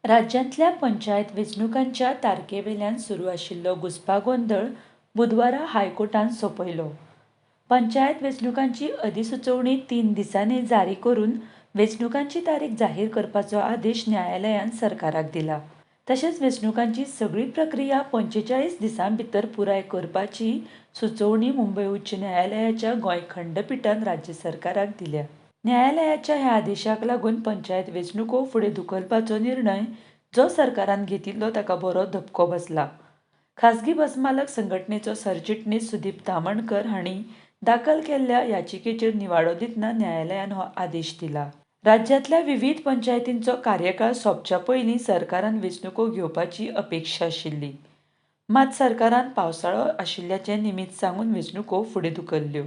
राज्यांतल्या पंचायत वेंचणुकांच्या तारखेवेल्यान सुरू आशिल्लो घुस्पागोंदळ बुधवारा हायकोर्टान सोंपयलो. पंचायत वेंचणुकांची अधिसुचोवणी 3 दिसांनी जारी करून वेंचणुकांची तारीख जाहीर करपाचो आदेश न्यायालयान सरकाराक दिला. तशेंच वेंचणुकांची सगळी प्रक्रिया 45 दिसां भितर पुराय करपाचीय सुचोवणी मुंबय उच्च न्यायालयाच्या गोंय खंडपिठान राज्य सरकाराक दिल्या. न्यायालयाच्या ह्या आदेशाक लागून पंचायत वेंचणुको फुडें धुकलपाचो निर्णय जो सरकारान घेतिल्लो ताका बरो धपको बसला. खासगी बसमालक संघटनेचो सरचिटणीस सुदीप ताम्हणकर हांणी दाखल केल्ल्या याचिकेचेर निवाडो दितना न्यायालयान हो आदेश दिला. राज्यांतल्या विवीध पंचायतींचो कार्यकाळ सोंपच्या पयलीं सरकारान वेंचणुको घेवपाची अपेक्षा आशिल्ली. मात सरकारान पावसाळो आशिल्ल्याचें निमित्त सांगून वेंचणुको फुडें धुकल्ल्यो.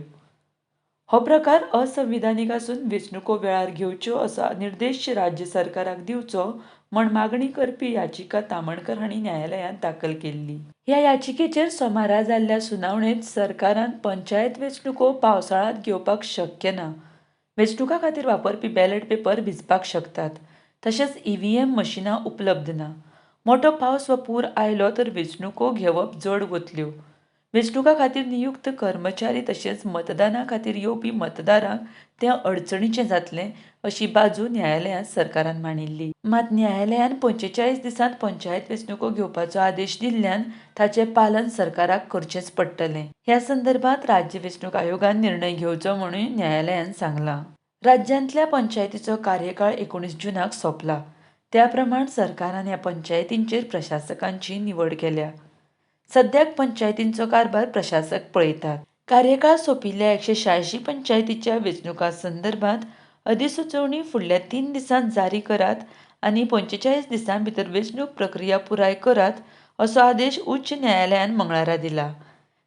हो प्रकार असंविधानीक आसून वेंचणुको वेळार घेवच्यो असो निर्देश राज्य सरकाराक दिवचो म्हण मागणी करपी याचिका ताम्हणकर हांणी न्यायालयांत दाखल केल्ली. ह्या याचिकेचेर सोमारा जाल्ल्या सुनावणेंत सरकारान पंचायत वेंचणुको पावसाळ्यांत घेवपाक शक्य ना. वेंचणुकां खातीर वापरपी बॅलेट पेपर भिजपाक शकतात. तशेंच ईव्हीएम मशिनां उपलब्ध ना. मोटो पावस वा पूर आयलो तर वेंचणुको घेवप जड वतल्यो. वेंचणुकां खातीर नियुक्त कर्मचारी तशेंच मतदाना खातीर येवपी मतदारांक तें अडचणीचें जातलें, अशी बाजू न्यायालयांत सरकारान मांडिल्ली. मात न्यायालयान 45 दिसांत पंचायत वेंचणुको घेवपाचो आदेश दिल्ल्यान ताचें पालन सरकाराक करचेंच पडटलें. ह्या संदर्भांत राज्य वेंचणूक आयोगान निर्णय घेवचो म्हणूय न्यायालयान सांगलां. राज्यांतल्या पंचायतीचो कार्यकाळ 19 जूनाक सोंपला. त्या प्रमाण सरकारान ह्या पंचायतींचेर प्रशासकांची निवड केल्या. सद्याक पंचायतींचो कारभार प्रशासक पळयतात. कार्यकाळ सोंपिल्ल्या 186 पंचायतीच्या वेंचणुकां संदर्भांत अधिसुचोवणी फुडल्या 3 दिसांत जारी करात आनी 45 दिसां भितर वेंचणूक प्रक्रिया पुराय करात, असो आदेश उच्च न्यायालयान मंगळारा दिला.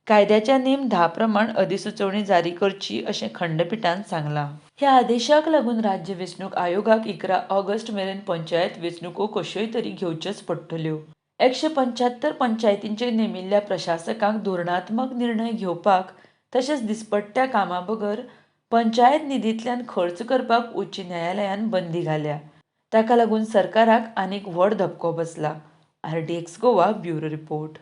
कायद्याच्या नेम 10 प्रमाण अधिसुचोवणी जारी करची अशें खंडपिठान सांगलां. ह्या आदेशाक लागून राज्य वेंचणूक आयोगाक 11 ऑगस्ट मेरेन पंचायत वेंचणुको कश्योय तरी घेवच्योच पडटल्यो. 175 पंचायतींचेर नेमिल्ल्या प्रशासकांक धोरणात्मक निर्णय घेवपाक तशेंच दिसपट्ट्या कामां बगर पंचायत निधींतल्यान खर्च करपाक उच्च न्यायालयान बंदी घाल्या. ताका लागून सरकाराक आनीक व्हड धपको बसला. RTX Goa bureau report.